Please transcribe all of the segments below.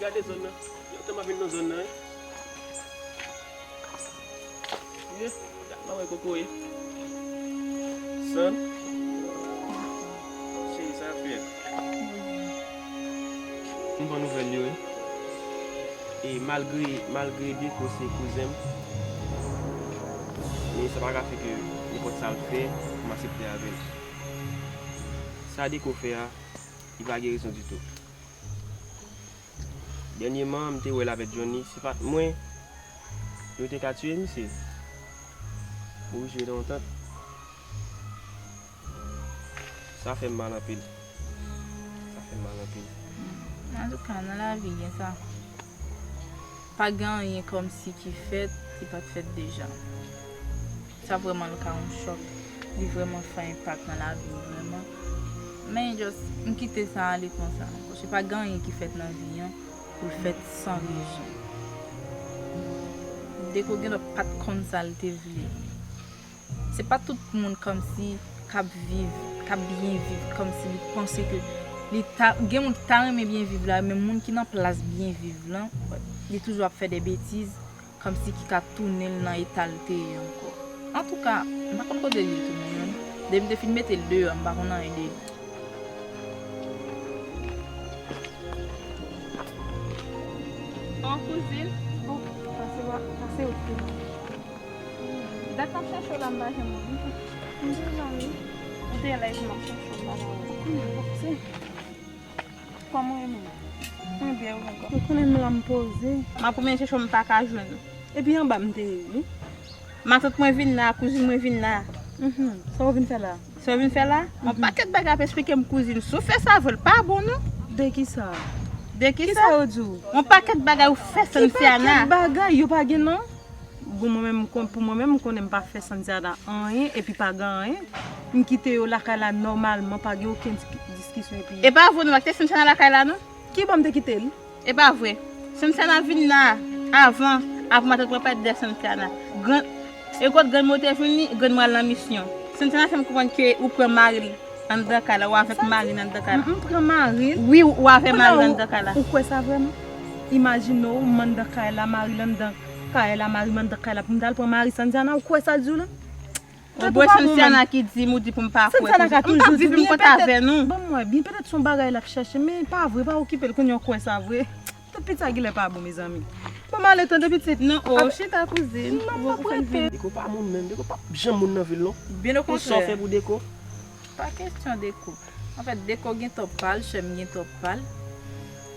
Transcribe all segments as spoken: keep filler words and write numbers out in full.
Gade zòn nan. Yo te m ap vin nan zòn nan, wi. Ye, gad mwen wè kokoye. San. Cheri, sa ap fèt. M pran nouvèl yo, wi. E malgre, malgre Deko se kouzen m, men sa pa ka fè ke nenpòt sa l fè, m aksepte avè l. Sa Deko fè a, li pa gen rezon ditou. Dènyèman, m te wè l avèk Johnny, se pa t mwen, yo te ka tiye misye. Pou jwe nan yon tant. Sa fè m mal anpil. Sa fè m mal anpil. Antouka, nan lavi, gen sa. Pa gen anyen kòmsi ki fèt, ki pa t fèt deja. Sa vrèman l ka yon chòk. Li vrèman fè enpak nan lavi m vrèman. Men just, m kite sa ale konsa. Paske pa gen anyen ki fèt nan vi an pou l fèt san rezon. Deko gendwa pa t konn sa l te vle. Se pa tout moun kòmsi k ap viv, k ap byen viv, kòmsi li panse ke li ta, gen moun ki ta renmen byen viv la, men moun ki nan plas byen viv lan, li toujou ap fè de betiz, kòmsi ki ka tounen l nan eta l te ye ankò. Antouka, m pa konn kote li tounen an. Depi m te fin mete l deyò, m pa konn anyen de li. Bon, kouzin. Oh, pase, pase, oke. Dat m ap chèche w la, m pa janm wè w. M te la, wi. Ou te la epi m ap chèche w, m pa janm wè w. Kòman w ye menm? Mwen byen, ou menm kò? Ou konnen m la, m poze. M ap ou men chèche w, m pa ka jwenn ou. Epi anba m te ye, wi. Matant mwen vin la, kouzin mwen vin la. Mhm. Sa w vin fè la? Sa w vin fè la? Yon pakèt bagay ap esplike m kouzin. Si w fè sa vre, l pa bon, non. De ki sa? De ki sa? Ki sa yo di w? Yon pakèt bagay ou fè Santiana. Ki pakèt bagay? Yo pa gen non? Bon, mwen menm, m kon-, pou mwen menm, m konnen m pa fè Santiana anyen, epi pa gen anyen. M kite yo lakay la nòmalman, pa gen okenn dis-, diskisyon, epi E pa vre, nou pa kite Santiana lakay la, non? Ki bò m te kite l? E pa vre. Santiana vin la avan, avan matant mwen pa t de Santiana. Gran, e kot grann mwen te vini, grann mwen al nan misyon. Santiana fè m konprann ke ou pran mari l anndan kay la, ou avèk mari l anndan kay la. M, m pran mari l? Wi, ou avèk mari l anndan kay la. Ou kwè sa vrèman? Imajine w, m anndan kay la, mari l anndan kay la, mari m anndan kay la, pou m t al pran mari Santiana, ou kwè sa l di w la? Bon, Santiana ki di m, ou di pou m pa kwè. Santiana ka toujou di byen, petèt, ban m wè, byen petèt se yon bagay l ap chèche, men pa vre, pa okipe l, kounye a w kwè sa vre. Tèt pitit sa genlè pa bon, mezanmi. Ban m ale tande pitit. Non, o, chita kouzin. Non, m p ap rete. Deko pa moun menm, Deko p ap janm moun nan vil non. Byen okontrè. Pou sa w fè pou Deko. Pa kesyon Deko. Anfèt, Deko gen tò pa l, Chèm gen tò pa l.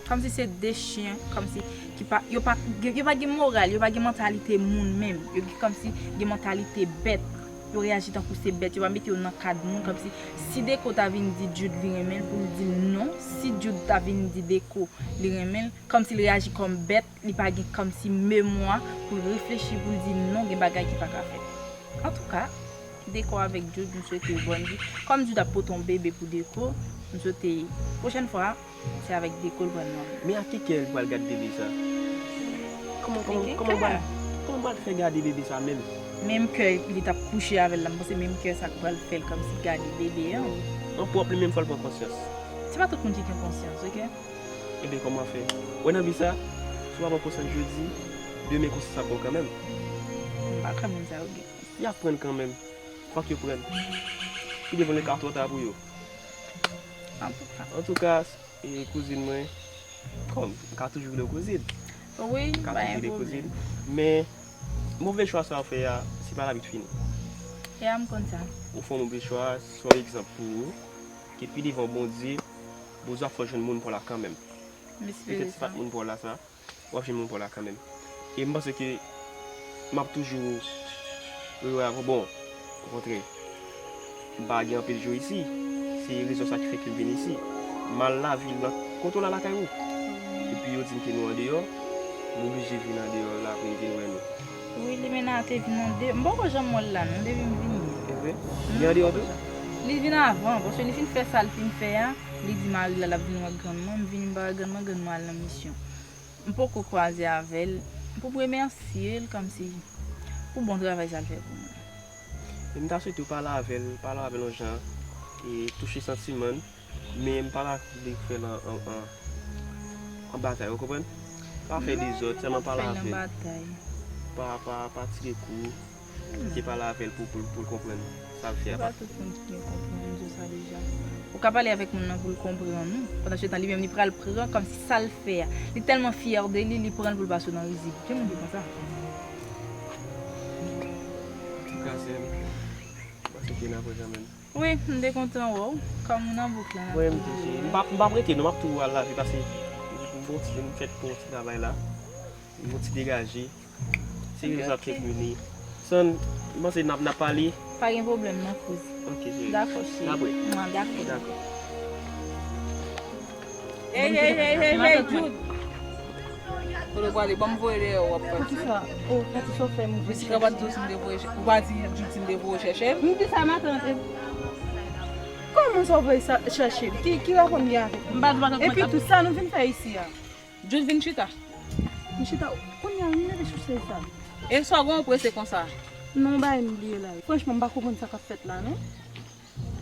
Kòmsi se de chen, kòmsi ki pa, yo pa, yo pa gen moral, yo pa gen mantalite moun menm. Yo gen kòmsi gen mantalite bèt. Yo reyaji tankou se bèt, yo pa mete yo nan kad moun. Kòmsi si Deko ta vin di Jude li renmen l, pou l di l non. Si Jude ta vin di Deko li renmen l, kòmsi l reyaji kòm bèt, li pa gen kòmsi memwa pou l reflechi, pou l di non, gen bagay ki pa ka fèt. Antouka, Deko avèk Jude, m swete yo bòn vi. Kòm Jude ap pote yon bebe pou Deko, m swete pwochèn fwa, se avèk Deko l pral marye. Men ak ki kè l pral gad bebe sa? Kòman, kòman, kòman l pral, kòman l pral fè gade bebe sa menm? Menm kè li t ap kouche avè l la, m panse menm kè sa k pral fè l kòmsi gade bebe an. An pwòp li menm fò l pran konsyans. Se pa tout moun ki gen konsyans, oke? Ebyen, kòman fè? Wè nan vi sa, si w pa pran konsyans jodi, demen konsyans ap bon kanmenm. M pa kwè moun sa yo gen konsyans. Y ap pran kanmenm. Fòk yo pran. Ki devan li ka twò ta pou yo. Antouka. Antouka, e, kouzin mwen, kòm, m ka toujou rele w kouzin. Wi, pa gen pwoblèm. M ka toujou rele kouzin. Men, move chwa sa w fè a, se pa la vit fini. Ya, m konn sa. Ou fè yon move chwa, se yon egzanp pou ou. Ke pi devan Bondye, Bondye ap fè w jwenn moun pa w la kanmenm. M espere sa. Petèt se pa t moun pa w la sa, w ap jwenn moun pa w la kanmenm. E m panse ke m ap toujou rewè avè w. Bon, okontrè, m pa gen anpil jou isi. Se rezon sa ki fè ke m vin isi. M al lavil nan kote w la lakay ou. Epi yo di m ke nou andeyò, m oblije vin andeyò la pou m vin wè nou. Wi, li menm te vin andeyò. M poko janm wè l la non, depi m vini. Se vre? Li andeyò tou? Li vin avan, paske li fin fè sa l fin fè a, li di mari l la l ap vin wè grann mwen, m vini m pa wè grann mwen, grann mwen al nan misyon. M poko kwaze avè l. Pou m remèsye l kòmsi pou bon travay sa l fè pou mwen. E m ta swete w pale avè l, pale avè l yon jan, e touche santiman l, men m pa ta vle fè l an, an, an, An batay, ou konprann? Pa fè dezòd, sèlman pale avè l. Pa, pa, pa tire kou. Kite pale avè l pou, pou, pou l konprann sa l fè a. Se pa tout moun ki gen konprann, m di w sa deja. Ou ka pale avèk moun nan pou l konprann ou. Pandan se tan, li menm, li pral pran kòmsi sa l fè a. Li tèlman fyè de li, li pran l pou l pase w nan rizib. Gen moun ki konsa. Antouka, sè m, m panse ke n ap wè kanmenm. Wi, m te kontan wè w. Kòm ou nan bouk la, n ap toujou wè. Wi, m tou, m p ap, m p ap rete, non, m ap tou al lave, paske m gon ti, m fèk gon ti travay la. M gon ti degaje. Se rezon k ap vini. Son, m panse n ap, n ap pale. Pa gen pwoblèm non, kouz. Ok, cheri. Dakò, cheri. N ap wè. Mwen dakò. Dakò. Hey, hey, hey, hey, hey, Jude. Kote w prale? Ban m voye dèyè w, w ap pati. Poukisa? Oh, pati sa w fè m ouvri. Jessica pa t di w si m te voye chè-, ou pa di Jude si m te voye chèche l? M di sa matant. Kòman sa w voye sa chèche l? Ki, ki rapò m gen avèk li? M pa di matant. Epi tou, sa nou vin fè isi a? Jude vin chita. M chita, kounye a, m leve sou sèz sa. E sa w gen w prese konsa? Non, bay m bliye la. Franchman, m pa konprann sa k ap fèt la, non.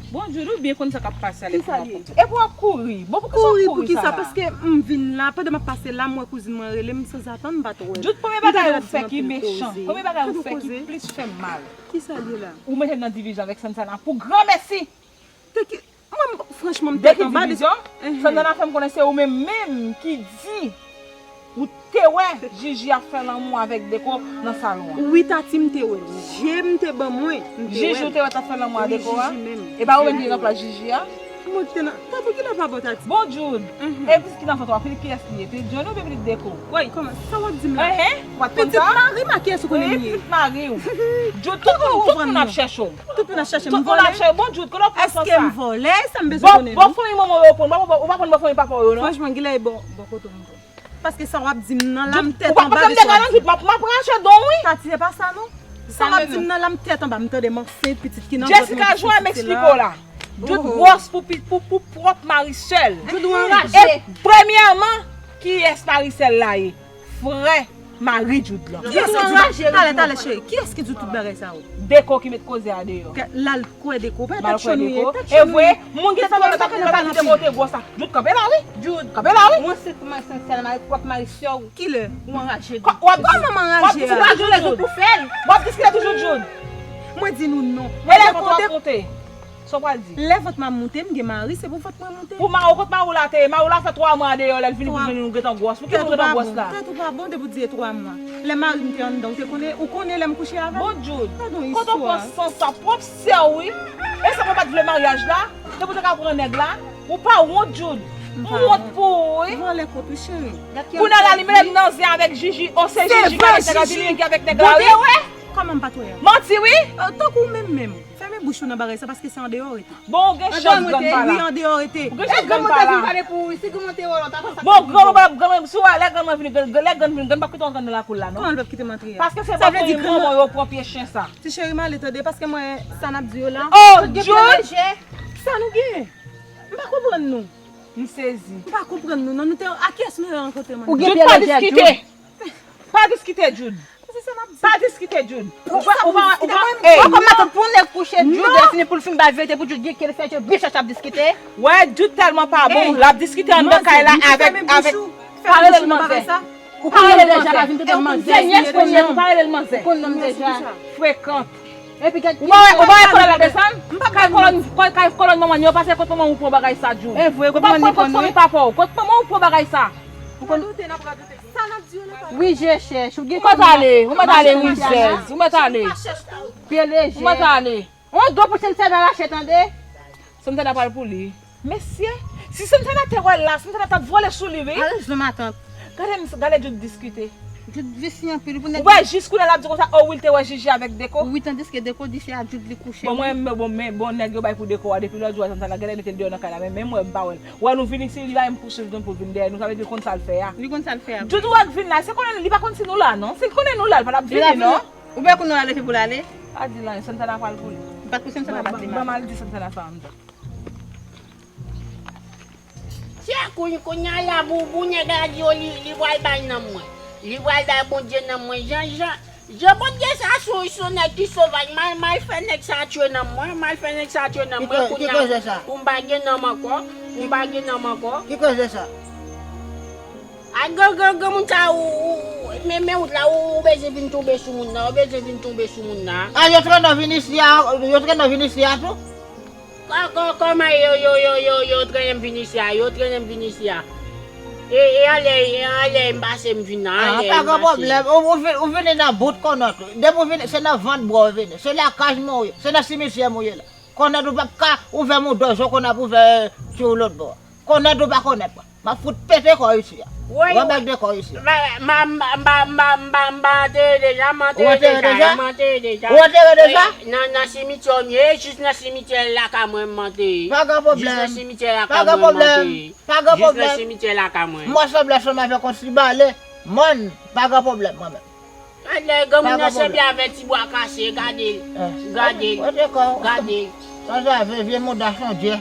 Bon, Jude, ou byen konn sa k ap pase a lè pou w ap kouri. Epi w ap kouri. Bon, poukisa w ap kouri sa la? Paske m vin la, pandan m ap pase la, m wè kouzin mwen rele m sanzatann, m pa t wè l. Jude, premye bagay ou fè ki mechan. Premye bagay ou fè ki plis fè m mal. Kisa l ye la? Ou mete m nan divizyon avèk Santana pou granmèsi. Te ki, mwen, franchman, m tèt anba de. Santana fè m konnen se ou menm menm ki di ou te wè Jiji ap fè lanmou avèk Deko nan salon an. Wi, Tati, m te wè l. Je m te ban mwen, m te wè l. Jiji ou te wè t ap fè lanmou ak Deko a? Wi, Jiji menm. E pa ou menm ki te nan plas Jiji a? Mwen ki te nan, Tati, kilè pa bon, Tati? Bon, Jude, e pitit ki nan vant ou a, pitit kiyès li ye? Pitit Johnny oubyen pitit Deko? Woy, kòman? Sa w ap di m la? Enhen, ou pa t konn sa? Pitit mari m a kiyès ou konnen m ye? Wi, pitit mari w. Jude, tout moun, tout moun ap chèche w. Tout moun ap chèche m vòlè. Tout moun ap chèche. Bon, Jude, kote w pran sa? Èske m vòlè? Sa m bezwen konnen, non. Bò fanmi manman w yo pran. Ou pa pran, ou pa pran bò fanmi papa w yo, non. Franchman, Gilay, bò, bò kote w pran. Paske sa w ap di m nan la, m tèt anba de sa w ap di m. Ou pa konn sa m te galan, Jude, m ap, m ap rache don w, wi. Tati, se pa sa, non. Sa w ap di m nan la, m tèt anba, m tande m ansent, pitit ki nan vant mwen, pitit se la. Jessica, jwenn m eksplike w la. Jude gwòs pou, pou, pou pwòp Maricel. Jude, ou anraje. E premyèman, kiyès Maricel la ye? Frè mari Jude lan. Kiyès ki di, talè, talè, cheri, kiyès ki di tout bagay sa yo? Deko ki met koze a deyò. L al kwè Deko, pa tèt chonn ou ye, tèt chonn ou ye. E vre, moun ki te sanble nan tèt Deko te gwòs la. Jude, kanpe la, wi. Jude, kanpe la, wi. Mwen se kòman se sèl mari, pwòp mari sè w. Kilè? Ou anraje. Kòman m anraje a? W ap diskite toujou, Jude. W ap diskite toujou, Jude. Mwen di nou non. E lè vant ou ap monte? Sa w pral di? Lè vant mwen ap monte, m gen mari, se pou vant mwen monte. Pou mari w, kot mari w la te ye? Mari w la fè twa mwa deyò, lè l vini pou l vin nou gentan gwòs. Pou ki nou gentan gwòs la? Tèt ou pa bon, depi w di e twa mwa. Lè mari m te anndan, ou te konnen, ou konnen lè m kouche avè l. Bon, Jude, kote w pran sans sa? Pwòp sè w, wi. E sa w pa t vle maryaj la? Depi w te ka pran nèg la, ou pa wont, Jude. M wont pou ou, wi. Vòlè kont ou, cheri. Kounye a la, li mele m nan zen avèk Jiji. O, se Jiji ki avèk nèg la, se li ki avèk nèg la, wi. Kòman m pa t wè a? Manti, wi. Tankou ou menm menm. Fèmen bouch ou nan bagay sa, paske se andeyò w rete. Bon, ou gen chans grann pa la. Wi, andeyò w rete. Ou gen chans grann pa la. Bon, grann pa, grann, si w wè lè grann mwen vini, lè grann vini, grann p ap kite w antre nan lakou l la, non. Kòman l p ap kite m antre a? Paske se pa fanmi manman w yo pran pye chen sa. Ti cheri, m ale tande, paske mwen, sa n ap di yo la. Oh, Jude! Sa nou gen? M pa konprann nou. M sezi. M pa konprann nou, non. Nou te, a kiyès nou ye rankontre, man? Ou gen pye lejè, Jude. Pa diskite, Jude. Pa diskite, Jude. Ou pa, ou pa, ou pa, ey. Poko matant pou nèg kouche Jude, lè fini pou l fin bay verite pou Jude gen kè l fè Jude byen chèche ap diskite. Wè, Jude tèlman pa bon, l ap diskite anndan kay la avèk, avèk. Pa rele l manzè. Ou pa rele l manzè. Ou konn non m deja. Ou konn non m deja. Frekant. Epi gad, ou pa wè, ou pa wè kòlòn la desann? Kay kòlòn, kay, kay kòlòn manman yo pase, kot manman ou pran bagay sa, Jude? E vre, kot manman li pran, wi. Ou pa konn kot fanmi papa w, kot manman ou pran bagay sa? Ou konn. Wi, je chèch. Ou gen kòb nan, ou mèt ale, ou mèt ale, wi, zèz. Ou mèt ale. Pye lejè. Ou mèt ale. On do pou Santana lache, tande. Santana pral pou li. Mesye, si Santana te wè l la, Santana t ap vole sou li, wi. Al jwenn matant. Gade m, gade Jude diskite. Jude visye anpil, pou nèg. Ou wè, jis kounye a l ap di konsa, o, wi, l te wè Jiji avèk Deko. Wi, tandiske Deko di se a Jude li kouche. Bon, mwen, bon, men, bon, nèg yo bay pou Deko a, depi lòt jou a, Santana genlè mete l deyò nan kay la, men, men mwen, m pa wè l. Wè nou vini, si li pa menm pouswiv nou pou l vin dèyè nou, sa vle di l konn sa l fè a. Li konn sa l fè a. Jude wè k vin la, se konnen li pa konn si nou la, non. Si l konnen nou la, l pa t ap vini, non. Ou wè kounye a leve pou l ale? Pa di l anyen, Santana pral pou li. M pa t kouche, Santana pa t di m. Ban m al di Santana sa anndan. Tchè, kounye, kounye a la, boubou, nèg la di yo li, li pral bay nanm mwen. Li pral bay Bondye nanm mwen. Jan, jan, jan Bondye sa sou, sou nèg ki sovaj. M al, m al fè nèg sa tchwe nanm mwen. M al fè nèg sa tchwe nanm mwen. Kounye a, pou m pa gen nanm ankò. Pou m pa gen nanm ankò. Ki koze sa? A gran, gran, granmoun sa, ou, ou, ou, men, men wout la, ou, ou bezwen vin tonbe sou moun nan, ou bezwen vin tonbe sou moun nan. A, yo trennen w vin isi a, yo trennen w vin isi a tou? Kò-, kò-, kòman yo, yo, yo, yo, yo trennen m vin isi a, yo trennen m vin isi a? E, e anlè, e anlè m pase m vin nan, a, anlè pa m gen pase. Pwoblèm. Ou, ou vin, ou vini nan bout kònòt ou. Depi ou vini, se nan vant bwa ou vini. Se lakay mwen ou ye. Se nan simityè mwen ou ye la. Kònòt ou p ap ka ouvè moudòj ou kon ap ouvè ti ou lòt bò. Kònòt ou pa kònòt mwen. M ap fout pete kò isi a. Woy, woy. Ranbèk de kò isi a. M pa, m pa, m pa, m pa, m pa, m pa antere deja, m antere deja, m antere deja. Ou antere deja? Wi, nan, nan simityè m ye, jis nan simityè lakay mwen m antere. Pa gen pwoblèm. Jis nan simityè lakay mwen m antere. Pa gen pwoblèm. Jis nan simityè lakay mwen. M wè sanble ansanm avèk yon ti bale. Mòn, pa gen pwoblèm, mwen menm. Gade, granmoun nan sanble avèk ti bwa kase, gade l, gade l, gade l. Sanzave, vye mouda chanje.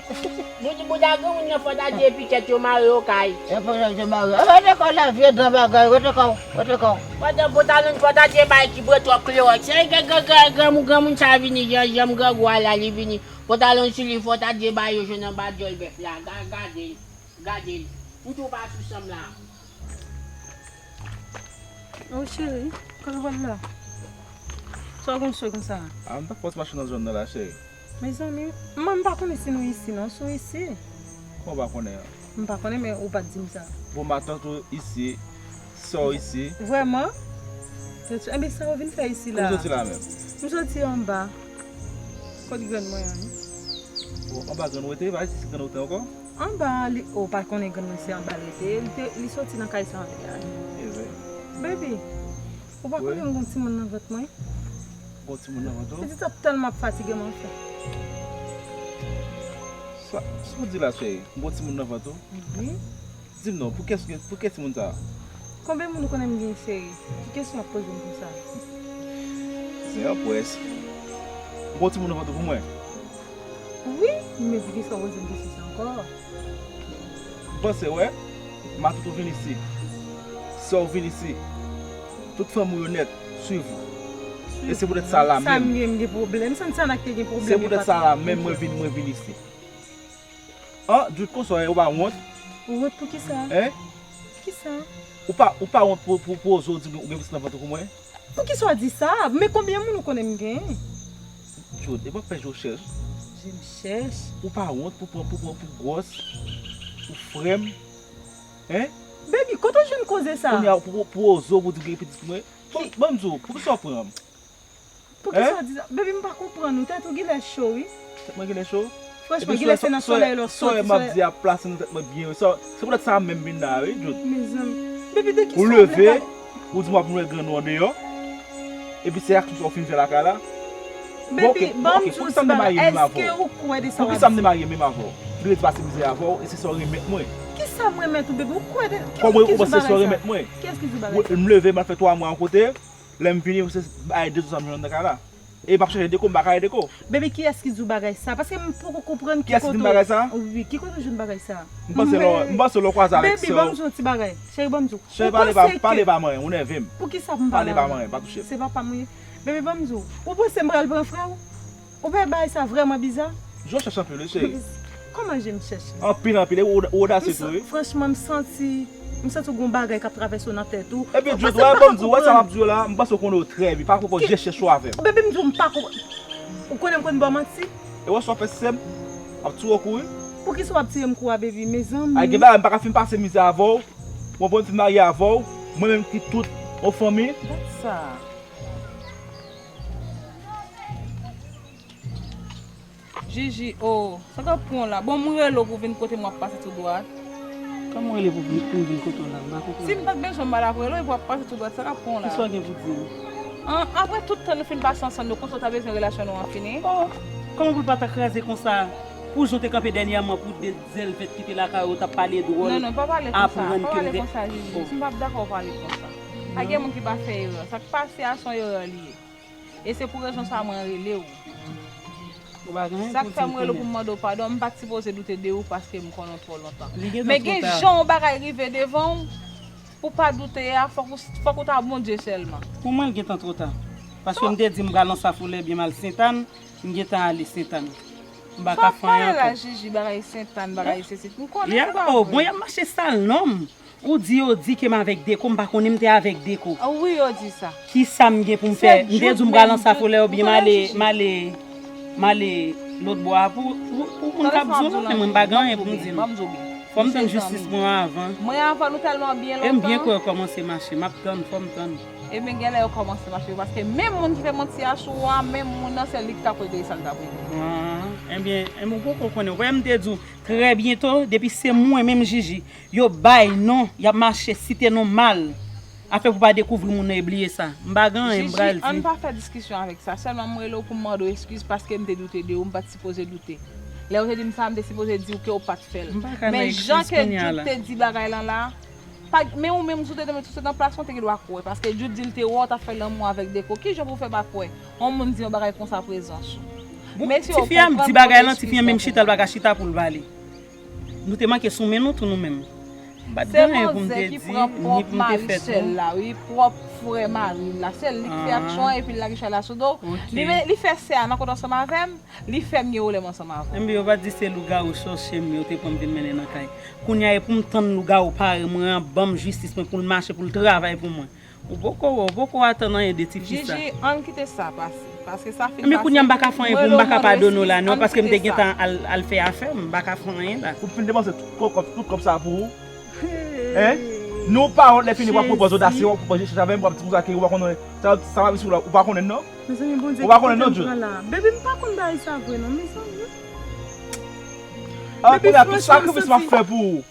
Bout-, bouda granmoun nan fò ta di epi tèt yo mare yo kay. Epi tèt yo mare. Rete kò la, vye dan bagay, rete kò, rete kò. Pandan pantalon fò ta di bay ki pran twòp klewòt. Se gen gran, gran, granmoun, granmoun sa vini, jan, janm grangou a la, li vini. Pantalon sou li fò ta di bay yo jwenn anba dyòl bèf la. Ga-, gade l, gade l. Ou tou pa sou chanm la. Oh, cheri, kote w pral la? Sa w gen w swe konsa? A, m t ap fè yon ti mache nan zòn nan la, cheri. Mezanmi, mwen m pa konnen si nou isi non, si w isi. Kòman w pa konnen an? M pa konnen, men ou pa t di m sa. Bon, matant ou isi, sè w isi. Vrèman? Enben, sa w vin fè isi la? Ou soti la menm? M soti anba. Kot grann mwen an? Bon, anba grann ou te, pa isi grann ou te ankò? Anba, li, ou pa konnen grann mwen se anba li te, li te, li soti nan kay sa antre a. Baby, ou pa konnen m gon timoun nan vant mwen? Gon timoun nan vant ou? Pitit ap tèlman ap fatige m anfen. Sa, sa w di la, cheri? M gon timoun nan vant ou? Wi. Di m non, pou kiyès, pou kiyès timoun sa a? Konbyen moun ou konnen m gen, cheri? Ki kesyon w ap poze m konsa? Senyè, pwès. M gon timoun nan vant ou pou mwen? Wi, men poukisa w poze m kesyon sa ankò? M panse, wè, matant ou vin isi. Sè w vin isi. Tout fanmi w yo nèt swiv ou. E se poutèt sa la menm. Sa m gen, m gen pwoblèm? Sa n sa n ak te gen pwoblèm? Se poutèt sa la menm mwen vin, mwen vin isi. An, Jude, konsa w ye, ou pa wont? Wont poukisa? Hein? Kisa? Ou pa, ou pa wont pou, pou, pou oze w di m ou gen pitit nan vant ou pou mwen? Poukisa w di sa? Men konbyen moun ou konnen m gen? Jude, e pa pè je w chèch? Je m chèch? Ou pa wont pou pran, pou pran pou gwòs, pou frè m? Hein? Baby, kote w jwenn koze sa? Kounye a, pou, pou, pou oze w pou di w gen pitit pou mwen? Ban, ban m di w, poukisa w pran m? Poukisa w di sa? Baby, m pa konprann ou. Tèt ou genlè cho, wi. Tèt mwen genlè cho? Franchman, genlè se nan solèy la w soti. Solèy m ap di a plase nan tèt mwen byen, wi. Se poutèt sa menm m vin la, wi, Jude. Mezanmi. Baby, de kisa w vle pale? Ou leve, ou di m w ap jwenn grann ou andeyò. Epi se aksyon sa w fin fè lakay la. Baby, ban m di w ti bagay. Èske ou kwè de sa w ap di? Poukisa m te marye menm avè w? Li redi pase mizè avè w, e se sa w remèt mwen. Kisa m remèt ou, baby? Ou kwè de, kiyès ki di w bagay sa? Kòman ou panse se sa w remèt mwen? Kiyès ki di w bagay sa? M leve, m al fè twa mwa yon kote. Lè m vini, se bay de zo sa m jwenn nan kay la. E m ap chache deko, m pa ka deko. Baby, kiyès ki di w bagay sa? Paske m poko konprann ki kote w. Kiyès ki di m bagay sa? Wi, ki kote w jwenn bagay sa? M panse lè w, m panse lè w kwaze avèk sè w. Baby, ban m di w yon ti bagay. Cheri, ban m di w. Cheri, pale pa, pale pa mwen, ou nève m. Poukisa m pale la? Pale pa mwen, pa touche m. Se papa m ou ye. Baby, ban m di w. Ou panse m pral pran frè w? Ou pa wè bagay sa vrèman biza? Je w chèch anpil, wi, cheri. Kòman je m chèch? Anpil, anpil. E ou, ou odasye tou, wi. Franchman, m santi, m santi w gon bagay k ap travèse w nan tèt ou. Epi, Jude, wè, ban m di w, wè sa m ap di w la, m panse w konnen w trè byen. Pa konprann je chèch ou avè m. Baby, m di w, m pa konprann. Ou konnen m konn ba w manti? E wè sa w fè sè m? W ap tire w kou, wi. Poukisa w ap tire m kou a, baby? Mezanmi. Ay, gen bagay, m pa ka fin pase mizè avè w. Mwen, bon, m fin marye avè w. Mwen menm ki tout yon fanmi. Gad sa. Jiji, o, sa k ap pran w la? Bon, m rele w pou w vin kote m, w ap pase tou dwat. Kòman w rele pou vin, pou m vin kote w la? M pa konprann. Si m pa t bezwen m pa t ap rele w epi w ap pase tou dwat, sa k ap pran w la? Kisa w gen pou di m? An, apre tout tan nou fin pase ansanm yo, konsa w ta bezwen relasyon nou an fini? O, kòman pou l pa ta kraze konsa? Pou jan w te kanpe dènyèman pou de zèl vèt ki te lakay ou, w t ap pale dwòl, aprann ke m te... Non, non, pa pale konsa, pa pale konsa, Jiji. Si m p ap dakò w pale konsa. Pa gen moun ki pa fè erè. Sa k pase a se yon erè li ye. E se pou rezon sa a mwen rele w. Ou pa gen anyen pou di m konnen. Sa k fè m rele w pou m mande w padon, m pa t sipoze doute de ou paske m konnen w twò lontan. Men gen jan yon bagay rive devan w, pou w pa doute a, fòk ou, fòk ou ta Bondye sèlman. Pou mwen, l gentan twò ta. Paske m te di m pral nan Safoulè byen m al Sentàn, m gentan ale Sentàn. M pa ka fè anyen ankò. Sa w ap pale la, Jiji, bagay Sentàn, bagay sesi. M konnen se pa vre. Bon, y ap mache sal non m. Ou di yo di ke m avèk Deko, m pa konnen m te avèk Deko. Ah, wi, yo di sa. Kisa m gen pou m fè? M te di w m pral nan Safo lè yo byen m ale, m ale, m ale lòt bò a pou, pou, pou moun k ap di w non, men mwen m pa gen anyen pou m di nou. Fò m tann jistis mwen avan. Mwen avan nou tèlman byen lontan. E m byen kwè yo kòmanse mache, m ap tann, fò m tann. Ebyen, genlè yo kòmanse mache, paske menm moun ki te manti a sou ou a, menm moun nan, se li ki t ap regle sa l t ap regle. Ah, ebyen, ebyen, ou poko konnen. Ou wè, m te di w, trè byento, depi se mwen menm Jiji, yo bay non, y ap mache site non mal. Afè pou pa dekouvri moun nan e bliye sa. M pa gen anyen m pral di. Jiji, ann pa fè diskisyon avèk sa. Sèlman m rele w pou m mande w eskiz paske m te doute de ou, m pa t sipoze doute. Lè w te di m sa, m te sipoze di w ke w pa t fè l. Men jan ke Jude te di bagay lan la, pa, men ou menm, si w te, si w te nan plas mwen, w te gen dwa kwè. Paske Jude di l te wè w t ap fè lanmou avèk Deko. Kijan pou w fè pa kwè? Yon moun di yon bagay konsa prezans ou. Mesye, w konprann, mande w eskiz lan pou mwen. Tifi a m di bagay lan, tifi an menm chita, l pa ka chita pou l pale. Nou te manke sou men nou tou nou menm. M pa t gen anyen pou m te di, ni pou m te fè tou. Se manzè ki pran pwòp mari sè l la, wi, pwòp frè mari l la. Se li ki fè aksyon an epi l lage chay la sou do w. Li, li fè sè a nan kont ansanm avè m, li fè m gen pwoblèm ansanm avè w. Enben, yo pa t di se lougawou sòsye m yo te pran m vin mennen nan kay. Kounye a, e pou m tann lougawou parèy mwen an ban m jistis mwen pou l mache, pou l travay pou mwen. Ou poko wè, ou poko atann anyen de tifi sa. Jiji, ann kite sa pase. Paske sa fin pase. Enben kounye a m pa ka fè anyen pou ou, m pa ka padone w la non, paske m te gentan al, al fè afè m, m pa ka fè anyen la. Ou fin depanse tout kòb, tout kòb sa pou ou? Hein? Nou pawòl lè fini w ap pran pòz odasye, w ap pran pòz chèch avè m, w ap di konsa ke ou pa konnen sa, sa w ap di sou la, ou pa konnen non? Mezanmi, Bondye ki kote m pran la. Baby, m pa konn bagay sa vre non, mezanmi. Ah, kounye a tout sakrifis m ap fè pou ou.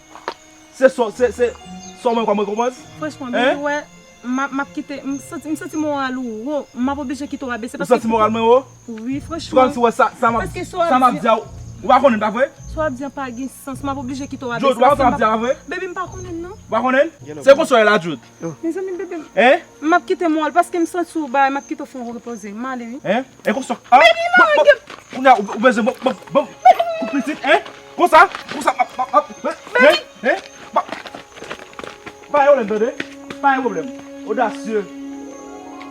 Se sa, se, se sa w mwen kòm rekonpans? Franchman, baby, wè, m ap, m ap kite, m santi, m santi moral ou wo, m ap oblije kite w abese. Ou santi moral mwen wo? Wi, franchman. Kòmsi w wè sa, sa m ap, sa m ap di a, ou pa konnen, pa vre? Sa w ap di an pa gen sans, m ap oblije kite w abese. Joe, ou pa konnen sa m ap di a, pa vre? Baby, m pa konnen non. Ou pa konnen? Se konsa w ye la, Jude. Mezanmi, baby, m ap kite moral paske m santi w bay, m ap kite w fè w repoze. M ale, wi. Hein? E konsa. Ah, baby, non, bon, bon. Kounye a, ou, ou bezwen, bon, bon, bon. Kou pitit, hein? Konsa, konsa, ap, ap, ap, hein, hein, pa, pa gen pwoblèm, tande? Pa gen pwoblèm. Odasye.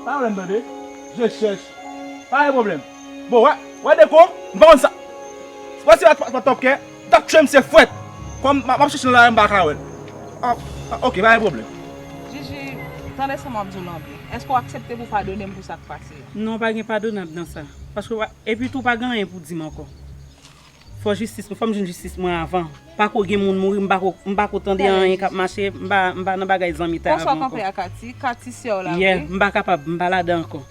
Pa gen pwoblèm, tande? Je chèch. Pa gen pwoblèm. Bon, wè, wè Deko, m pa konn sa. Wè si pa, pa, pa top kè, m t ap tchwe misye frèt. Kòm m, m ap chèche nan lari, m pa ka wè l. Ah, ah, ok, pa gen pwoblèm. Jiji, tande sa m ap di w lan byen. Èske w aksepte pou w padone m pou sa k pase a? Non, pa gen padonab nan sa. Paske w pa, epi tou, w pa gen anyen pou w di m ankò. Fò jistis mwen, fò m jwenn jistis mwen avan. Pako gen moun mouri, m pako, m pako tande anyen k ap mache, m pa, m pa nan bagay zanmitay avè w ankò. Konsa w kanpe a Kati, Kati sè w la vre? Yeah, m pa kapab, m pa ladan ankò.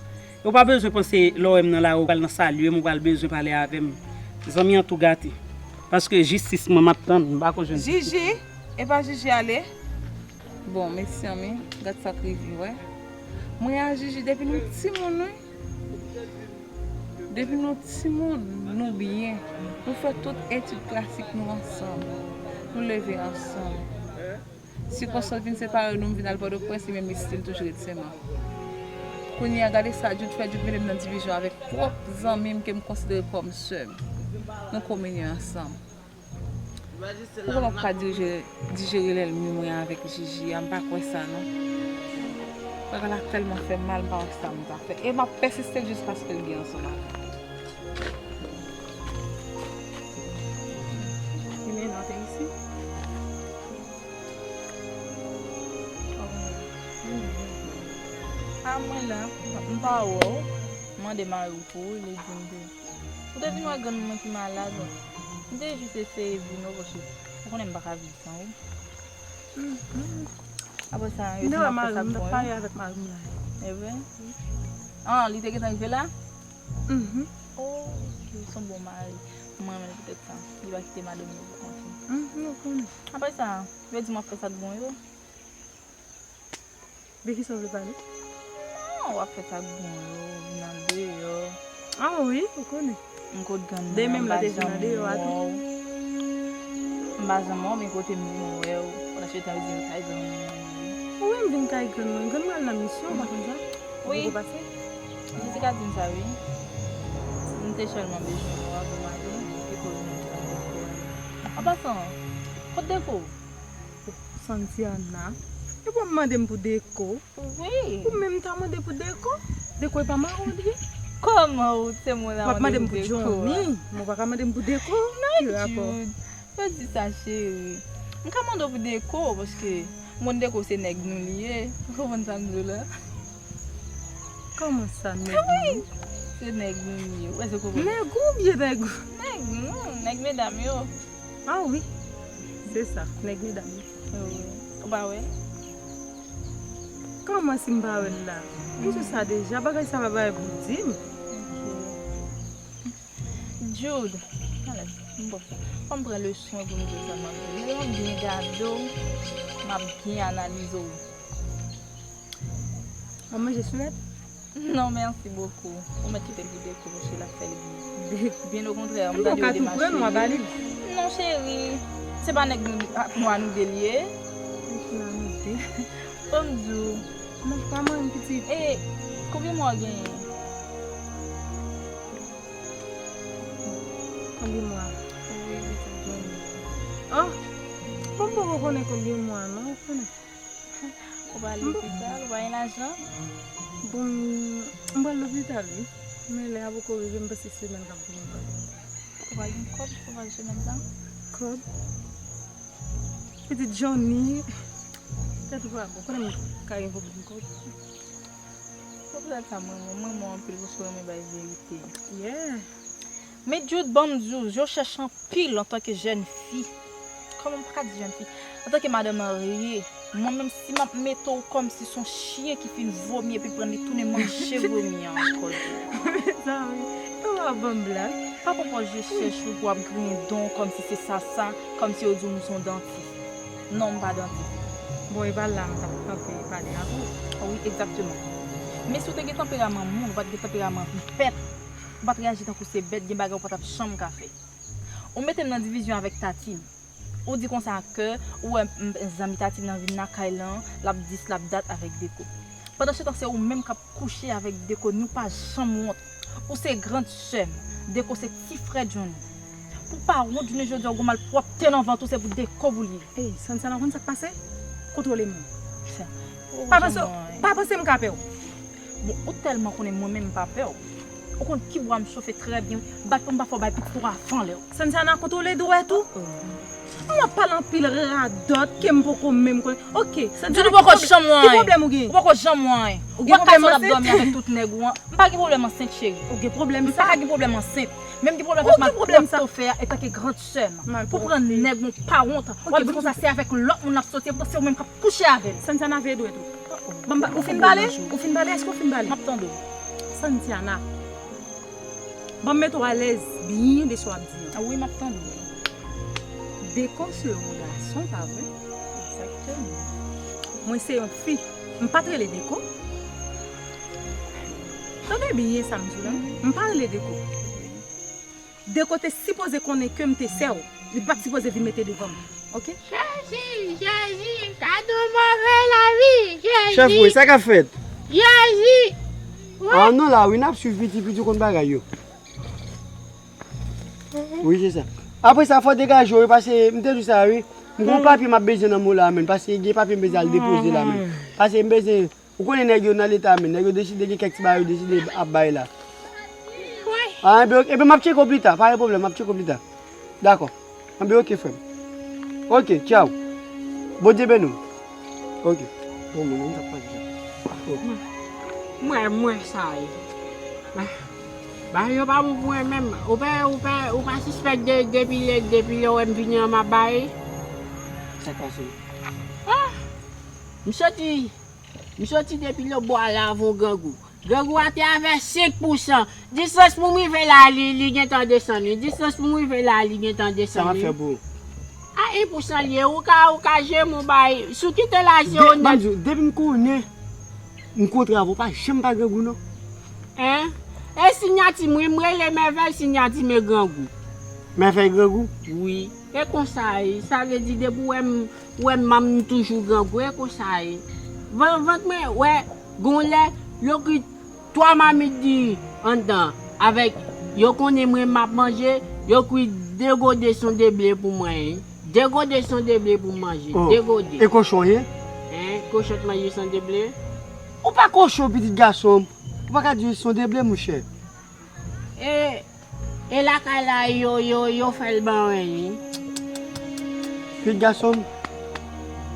E w pa bezwen panse lè w wè m nan lari, w pral nan salye m, ou pral bezwen pale avè m. Zanmi an tou gate. Paske jistis mwen, m ap tann, m pako jwenn jistis mwen. Jiji, epa Jiji ale. Bon, mezanmi, gad sa k rive, wè. Mwen a Jiji depi nou timoun, wi. Depi nou timoun, nou byen. Nou fè tout etid klasik nou ansanm. Nou leve ansanm. Sikonstans vin separe nou, m vin al Pòtoprens, li menm li still toujou ret Senmak. Kounye a, gade sa Jude fè, Jude mete m nan divizyon avèk pwòp zanmi m ke m konsidere kòm sè m. Nou kominye ansanm. Ou kwè m ap ka dirije, dijere lènmi mwen avèk Jiji a, m pa kwè sa non. Bagay la tèlman fè m mal, m pa wè sa m ta fè. E m ap pèsiste l jiskaske l gen ansanm avè m. Li mennen w te isi? A mwen la, m pa wè w. M mande mari w pou ou, li di m te Ou te vin wè grann mwen ki malad. M te jis eseye vin wi, paske ou konnen m pa ka viv san ou. Apre sa, yo di m ap fè sa k bon yo. M te wè mari m, m t ap pale avèk mari m la. E vre? Ah, li te gentan rive la? Mhm. Oh, ok, ou se yon bon mari. Mwen renmen l poutèt sa. Li pa kite madanm li pou kont li. Mhm, ou konnen. Apre sa, yo di m ap fè sa k bon yo. De kisa w vle pale? Non, w ap fè sa k bon yo, vin andeyò. Ah wi, ou konnen. M kot grann mwen an, m pa janm wè w. M pa janm wè w, men kote m vin wè w, pandan se tan yo di m kay grann mwen an ye. Wi, m vin kay grann mwen. Grann mwen al nan misyon, ou pa konn sa? Wi. Ou poko pase? Jessica di m sa wi. M te sèlman bezwen wè w avan m ale, e koz mwen te ap Deko ale. An pasan, kot Deko? Santiana. Epi w ap mande m pou Deko? Wi. Ou menm ta mande pou Deko? Deko e pa mari w li ye? Kòman ou se mwen la mande pou Deko? W ap mande m pou Johnny, men w pa ka mande m pou Deko. Non, Jude, pa di sa cheri. M ka mande w pou Deko, paske Moun Deko se nèg nou li ye. Ou konprann sa m di w la? Kòman sa, nèg nou? Se nèg nou li ye. Ou wè se konprann? Nèg ou oubyen nèg ou? Nèg nou, nèg medam yo. Ah wi, se sa, nèg medam yo. Wi. Ou pa wè? Kòman si m pa wè l la? M di w sa deja, bagay sa pa bagay pou di m. Jude, alè, m bon sa. Fò m pran leson pou m di w sa m ap di w. Lè m ap byen gade w, m ap byen analize w. W ap manje soulèt? Non, merci beaucoup. Ou mèt kite l pou Deko, monchè, l ap fè l byen. Byen okontrè, m tande yo demache. Mwen pa li. Non, cheri. Se pa nèg nou, a, nou a nou de l ye. Nèg nou a nou de. Fò m di w. Mwen pa mwen pitit. E, konbyen mwa w genyen? Konbyen mwa? Wi, pitit mwen. Oh, bon, m poko konnen konbyen mwa, non, ou konnen. Ou pa al lopital, ou pa gen lajan? Bon, m pral lopital, wi. Men lè a poko rive, m panse semèn k ap vini. Ou pa gen kòb pou al semèn sa? Kòb? Pitit Johnny. Tèt ou pa bon, konnen m ka gen pwoblèm kòb. Poutèt sa mwen, mwen, mwen, mwen anpil paske w renmen bay verite. Yeah. Men Jude, ban m di w, yo chèche anpil antanke jèn fi. Kòman m pa ka di jèn fi? Antanke madanm marye, mwen menm si m ap mete w kòmsi se yon chen ki fin vomi epi l pran li tounen manje vomi an ankò. Sa wi. Ou ap ban m blag. Pa pran pòz je chèch ou pou w ap griyen dan w kòmsi se sa sa, kòmsi yo di w m se yon dantis. Non, m pa dantis. Bon, e pa la m t ap kanpe pale avè w. Wi, egzakteman. Men si w te gen tanperaman moun, ou pa t gen tanperaman bèt, ou pa t reyaji tankou se bèt, gen bagay ou pa t ap janm ka fè. Ou mete m nan divizyon avèk Tati. Ou di konsa ke ou wè m, zanmi Tati nan vin lakay lan, l ap dis, l ap dat avèk Deko. Pandan se tan se ou menm k ap kouche avèk Deko, nou pa janm wont. Ou se grand sè m, Deko se ti frè Johnny. Pou w pa wont, jounen jodi a ou gon malpwòpte nan vant ou, se pou Deko pou l ye. Ey, Santiana, ou konn sa k pase? Kontwole m. Sa. Pa panse, pa panse m ka pè w. Bon, ou tèlman konnen mwen menm m pa pè w. Ou konn ki bwa m chofe trè byen. Bat pou m pa fè w bay pitit ou avan lè w. Santiana, kontwole dwèt ou. Mwen ap pale anpil radòt ke m poko menm konnen. Ok, Santiana, Jude, ou poko janm wè anyen. Ki pwoblèm ou gen? Ou poko janm wè anyen. Ou gen pwoblèm ansent? Ou ap kase w ap dòmi avèk tout nèg ou an. M pa gen pwoblèm ansent, cheri. Ou gen pwoblèm M sa? pa ka gen pwoblèm ansent. Menm gen pwoblèm Ou avèk gen pwoblèm malpwòpte sa? Ou fè a, antanke grand sè m. Malpwòpte. Pou pran nèg mwen pa wont. W ap di bon. Konsa se avèk lòt moun l ap soti, e poutan se ou menm k ap kouche avè l. Santiana, veye dwèt ou. Ban m pa- ou fin pale? Ou fin pale? Èske ou fin pale? M ap tande w. Santiana. Ban m mete w alèz byen de sa w ap di an. A wi, m ap tande w. Deko se yon gason, pa vre? Egzakteman. Mwen se yon fi. M pa t rele Deko. Tande byen sa m di w la. M pa rele Deko. Deko te sipoze konnen ke m te sè w. Li pa t sipoze vin mete devan m. Ok? Jezi, Jezi, gad yon move lavi, Jezi. Chèf, wi, sa k ap fèt? Jezi. Ah non, la, wi, n ap swiv piti, piti, w konn bagay yo. Wi, se sa. Apre sa, fò degaje w, wi, paske m te di w sa, wi. M gon papye m ap bezwen nan men w la, menm, paske gen papye m bezwen al depoze la, menm. Paske m bezwen, ou konnen nèg yo nan leta, menm. Nèg yo deside gen kèk ti bagay yo deside ap bay la. Ah, enben, enben, m ap tcheke w pita, pa gen pwoblèm, m ap tcheke w pita. Dakò. Enben, ok, frè m. Ok, tchaw. Bondye beni w. Ok. Bon, mwen menm, m t ap pale sa. Ok. Mwen, mwen sa ye. Ba, ba yo pa bon pou mwen menm. Ou pa, ou pa, ou pa sispèk de, depi lè, depi lè w wè m vini an m ap bay? Sa k pase? Ah! M soti, m soti depi lè bwa la avon grangou. Grangou a te avè senk pousan. Distans pou m rive la, li, li gentan desann, wi. Distans pou m rive la, li gentan Sa m desann, ap fè wi. pou ou? A, en pou san l ye, ou ka, ou ka jere m, ou bay. Sou ki te la je De- ou ban m nèt. Di w, depi m konnen m kontre avè w, pa janm pa grangou, non. Hein? E sinyati m, wi, m rele Mèvèl, sinyati m e grangou. Mèvèl grangou? Wi. E konsa, e, sa vle di, depi w wè m, w wè m, m toujou grangou, e konsa, e. Van-, vant mwen, wè, gon lè, yo kwi twa mamit diri anndan, avèk, yo konnen mwen m ap manje, yo kwi de gode sonde ble pou mwen, e. De gode sonde ble pou m manje, Oh, de gode. E kochon ye? Hein, kochon t manje sonde ble? Ou pa kochon, pitit gason m. Ou pa ka di sonde ble, monchè. E, e lakay la, yo, yo, yo fè l ban mwen, wi. Pitit gason m.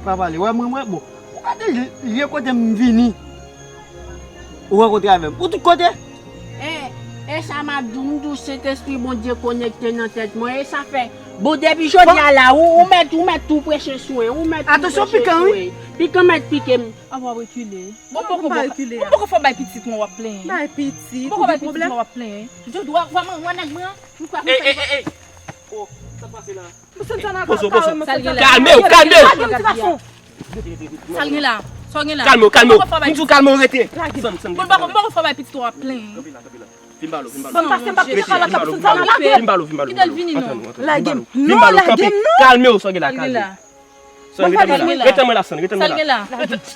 Pa pale, wè mwen, mwen, bon. Ou gade lye, lye kote m vini. Ou rankontre avè m. Ou tout kote? E, e sa m ap di w, m di w Sentespri Bondye konekte nan tèt mwen. E sa fè, bon, depi jodi a la, ou, ou mèt, ou mèt tou preche sou mwen. Ou mèt tou preche sou mwen. Atansyon, pikan, wi. Pikan mèt pike m. An, w ap rekile. Bon, poko, poko, poko fò bay pitit mwen w ap plenyen. Bay pitit, ou gen pwoblèm? Poko bay pitit mwen w ap plenyen. Jodi a, w a manman nèg mwen an. Ou kwè... Ey, ey, ey, ey. Oh, sa pase la? Pozo, pozo. Kalme w, kalme w. Sa l gen la? Sa l gen la? Kalme w, kalme w. M di w kalme w, rete. Bon, m poko, m poko fò bay pitit w ap plenyen. Vin ba lo, vin ba lo. Vin ba lo, vin ba lo. Vin ba lo, vin ba lo. Kite l vini non. Vin ba lo, kanpe. Kalme w, sa l gen la, kalme w. San, rete mwen la. Rete mwen la, San, rete mwen la. Sa l gen la?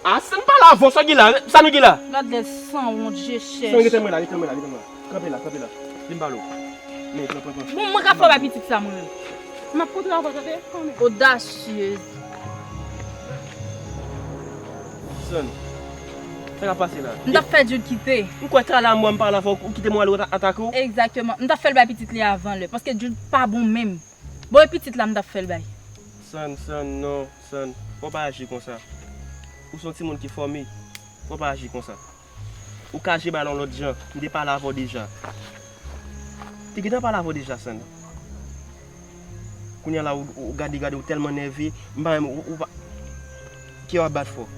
A, San, pa la avè w, sa l gen la, sa nou gen la. Gad lè sanwont, je chèch. San, rete mwen la, rete mwen la, rete mwen la. Kanpe la, kanpe la. Vin ba lo. Men, pran, pran, pran. Bon, mwen ka fè bay pitit sa, mwen menm. M ap kontre avè w, tande? Odasye. San, sa k ap pase la? M t ap fè Jude kite. M kwè talè a mwen m pale avè w, ou kite mwen ale atake w? Egzakteman. M t ap fè l bay pitit li avan lè, paske Jude pa bon menm. Bon, e pitit la m t ap fè l bay. San, San, non, San. Fò w pa aji konsa. Ou se yon timoun ki fòme. Fò w pa aji konsa. Ou ka jere bagay la yon lòt jan. M te pale avè w deja. Te gentan pale avè w deja, San. Kounye a la, ou, ou gade, gade, ou tèlman nève. M pa menm, ou, ou pa... Kè w ap bat fò.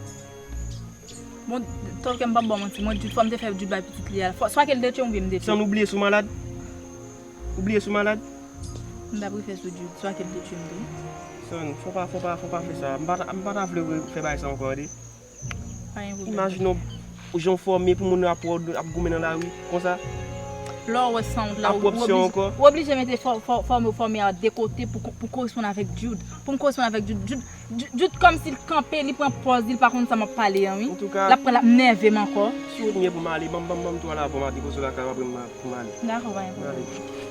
Bon, tòl kè m p ap ba w manti. Mwen, Jude, fò m te fè Jude bay pitit li a. Fò, swa ke l te tchwe m oubyen m te tchwe. San, ou bliye si w malad? Ou bliye si w malad? M t ap refè sou Jude, swa ke l te tchwe m tou. San, fò pa, fò pa, fò pa fè sa. M pa ta, m pa ta vle fè bagay sa ankò, tande. Pa gen pwoblèm. Imajine w, jan w fòme pou moun yo ap wè w ap goumen nan lari, konsa. Lè w wè sanwont la, ou, ou oblije, ou oblije mete fò-, fò-, fòme, fòme a de kote pou, pou koresponn avèk Jude. Pou m koresponn avèk Jude. Jude, Jude, Jude kòmsi l kanpe, li pran pòz li, li pa konn sa m ap pale an, wi. Antouka, l ap pran, l ap nève m ankò. Si w gen pou m ale, ban m, ban m, ban m tou ale avè w, m a depoze w lakay w, apre m a, pou m ale. Dakò, pa gen pwoblèm. M ale.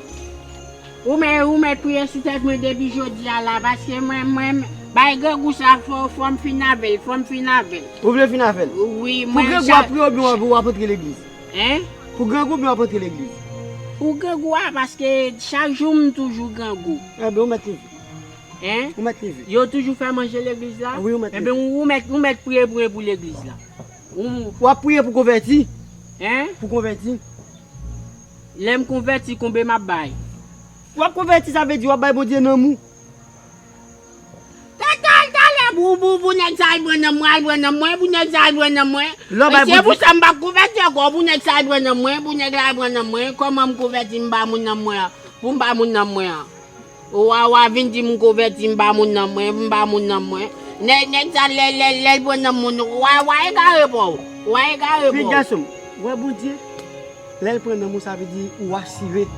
Ou mèt, ou mèt priye sou tèt mwen depi jodi a la, paske mwen, mwen, bay grangou sa, fò, fò m fin avè l, fò m fin avè l. Ou vle fin avè l? Wi, mwen. Pou grangou ap priye oubyen w ap, w ap antre legliz? Hein? Pou grangou oubyen w ap antre legliz? Pou grangou a, paske chak jou m toujou grangou. Enben, ou mèt leve. Hein? Ou mèt leve. Yo toujou fè manje legliz la? Wi, ou mèt leve. Enben, ou mèt, ou mèt priye, priye pou legliz la. Ou... W ap priye pou konvèti? Hein? Pou konvèti. Lè m konvèti, konbe m ap bay? W ap konvèti, sa vle di w ap bay Bondye nanm ou. Talè, talè, pou, pou, pou nèg sa al pran nanm mwen, al pran nanm mwen, pou nèg sa al pran nanm mwen. Lè w bay Bondye. Se pou sa m p ap konvèti ankò, pou nèg sa al pran nanm mwen, pou nèg la al pran nanm mwen. Kòman m konvèti, m ba moun nanm mwen an? Pou m ba moun nanm mwen an? Wa, wa vin di m konvèti, m ba moun nanm mwen, m ba moun nanm mwen. Nèg, nèg sa lè, lè, lè l pran nanm moun, wa, wa egare pa w. Wa egare pa w. Pitit gason m, w wè Bondye, lè l pran nanm ou, sa vle di ou asire.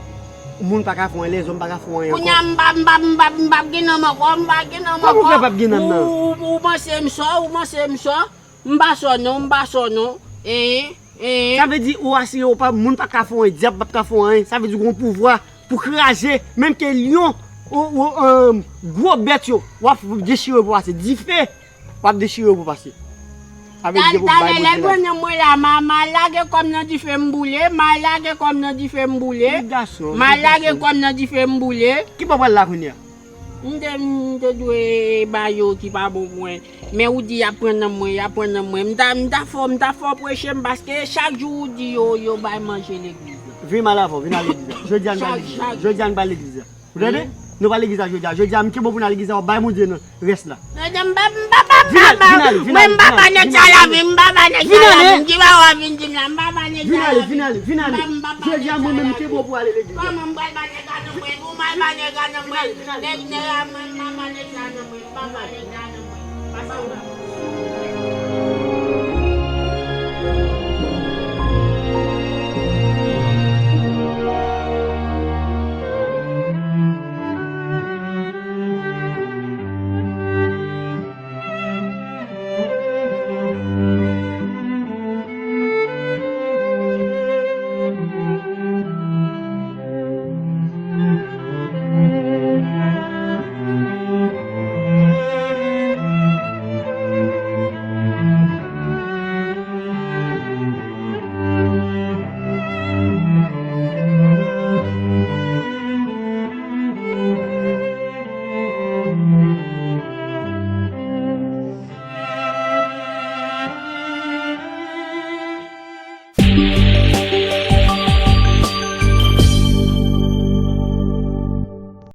Moun pa ka fè w anyen, lèzòm pa ka fè w anyen ankò. Kounye a m p ap, m p ap, m p ap, m p ap gen nanm ankò, m pa gen nanm ankò. Kòman w fè p ap gen nanm nan? Ou, ou, ou panse m sò, ou panse m sò? M pa sò non, m pa sò non. Hein, hein. Sa vle di ou asire ou pa, moun pa ka fè w anyen, dyab p ap ka fè w anyen. Sa vle di ou gen yon pouvwa pou kraze, menm ke lyon, ou, ou, euh, gwo bèt yo, w ap dechire pou pase. Dife, w ap dechire pou pase. Sa vle di ou bay Bondye la. Talè, lè l pran nan mwen la, m a, m a lage kò m nan dife m boule, m a lage kò m nan dife m boule. Pitit gason, pitit gason. M a lage kò m nan dife m boule. Ki bò w pral la kounye a? M te, m te dwe ba yo ki pa bon pou mwen. Men ou di y ap pran nan mwen, y ap pran nan mwen. M ta, m ta fè w, m ta fè w preche m, paske chak jou ou di yo, yo bay manje legliz la. Vin m al avè w, vin al legliz la. Jodi a n pa legliz la. Jodi a n pa legliz la. Ou tande? Nou pa legliz la jodi a. Jodi a m kenbe w pou n al legliz la, w ap bay Bondye nan rès la. Vin ale, vin ale, vin ale, vin ale. Vin ale, vin ale, vin ale. Jodi a mwen menm m kenbe w pou ale legliz la. Vin ale, vin ale. Vin ale, vin ale.